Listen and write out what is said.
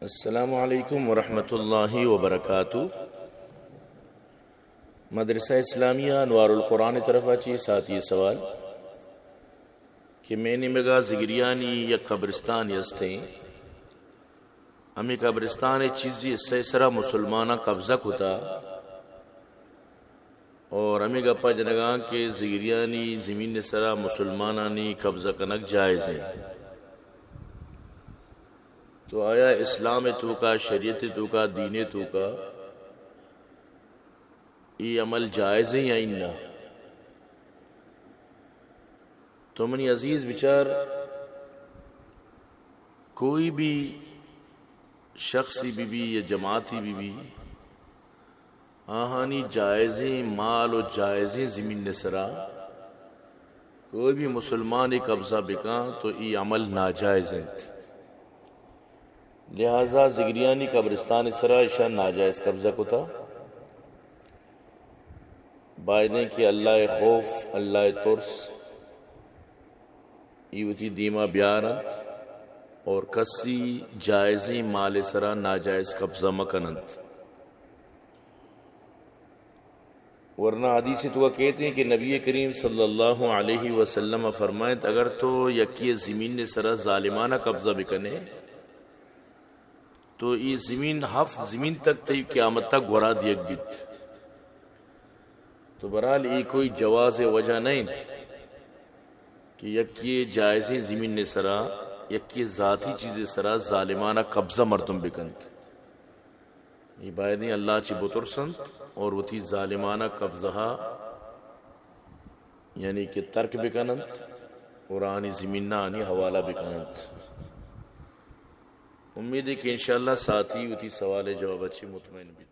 السلام علیکم ورحمۃ اللہ وبرکاتہ۔ مدرسہ اسلامیہ انوار القرآن طرفا چی ساتھی سوال کہ میں نیمگا زگریانی یک قبرستان ہستیں، ہمیں قبرستان چیزی حصہ سرا مسلماناں قبضہ کتا، اور ہمیں گپا جنگاں کہ زگریانی زمین سرا مسلمانانی قبضہ کنگ جائز ہیں، تو آیا اسلام توکا، شریعت توکا، دین توکا ای عمل جائز ہیں یا انہ؟ تو منی عزیز بچار، کوئی بھی شخصی بی بی یا جماعتی بی بی، آہانی جائزیں مال و جائزیں زمین سرا کوئی بھی مسلمانے قبضہ بکاں تو ای عمل ناجائز انت۔ لہذا زگریانی قبرستان سرا اشان ناجائز قبضہ کتا۔ بایدیں کہ اللہ خوف، اللہ ترس ای وتی دیما بیارنت اور کسی جائزیں مال سرا ناجائز قبضہ مکننت۔ ورنہ حدیث تو کہتے ہیں کہ نبی کریم صلی اللہ علیہ وسلم فرمائت، اگر تو یکی زمین سرا ظالمانہ قبضہ بکنے تو ای زمین ہفت زمین تک تئی قیامت تک گورا دیگ بیت۔ تو برحال ای کوئی جواز وجہ نہ انت کہ یکی جائزیں زمین سرا، یکی ذاتی چیز سرا ظالمانہ قبضہ مردم بکنت۔ ای بایدیں اللہ چی بترسنت اور وتی ظالمانہ قبضہ یعنی کہ ترک بکننت اور آنی زمین آنی حوالہ بکننت۔ امید ہے کہ انشاءاللہ ساتھی وتی سوال جواب اچھی مطمئن بیت۔